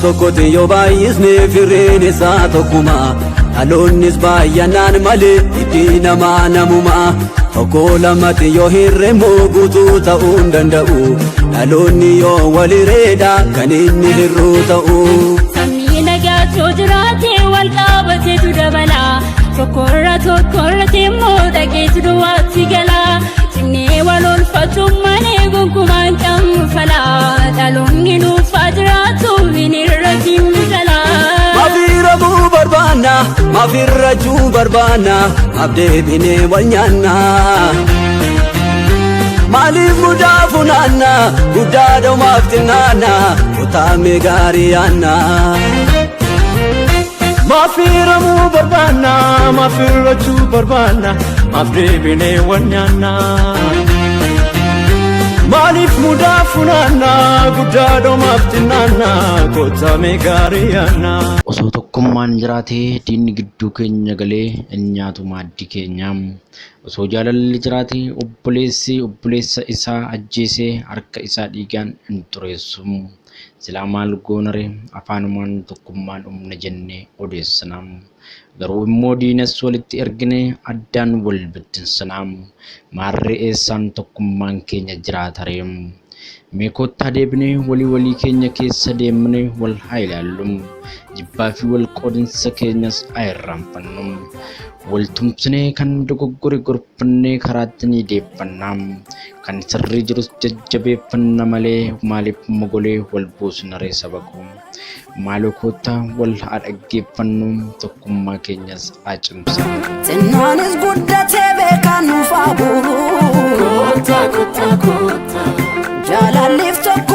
Tokkotti yoo baay'isne firriin isaa tokkuma. Dhaloonnis baay'anaan malee itti namaa namuma. Tokko lamatti yoo hirreemmoo guutuu ta'uu hin danda'u. Dhaloonni yoo walireedha kan inni hir'uu ta'u. Sabni nagaatu jiraate wal qabateetu dabala. Tokkorra tokkorratti immoo dhaqeetu duwwaatti gala. Cimnee wal oolfachuun malee gonkumaan qabnu fala. Dhaloonni nuufaa jiraatu hin irratti jala. Maaf barbaanna, maaf irrachuu barbaanna, maaf deebinee wal nyaanna. Maaliif mudaa funaanna, guddaa dhoomaaf xinnaanna, kutaamee gaarii yaanna. Maaf hiramuu barbaanna, maaf hir'achuu barbaanna, maaf deebinee wal nyaanna. Maaliif mudaa funaanna, guddaa dhoomaaf xinnaanna, kottamee gaarii yaanna. Osoo tokkummaan jiraatee diinni gidduu keenya galee hin nyaatu maaddii keenya. Osoo jaalalli jiraatee obboleessi obboleessa isaa ajjeesee harka isaa dhiigaan hin xureessu. Silaa maal goonare, afaanumaan tokkummaan humna jennee odeessina. Garuu immoo diinas walitti ergine addaan wal bittinsina. Maarree eessaan tokkummaan keenya jiraataree? Mee kottaa deebinee walii walii keenya keessa deemnee wal haa ilaallu. Jibbaa fi wal qoodinsa keenyas haa irraanfannu. Wal tumsinee kan dogoggore gorfannee karaatti ni deeffanna. Kan sirrii jirus jajjabeeffanna malee maaliif mogolee wal buusna ree saba koo? Maaloo kottaa wal haa dhaggeeffannu, tokkummaa keenyas haa cimsinu. Xinnaanis guddatee beekaan nuuf haa bu'u. Jaalalliif tokko.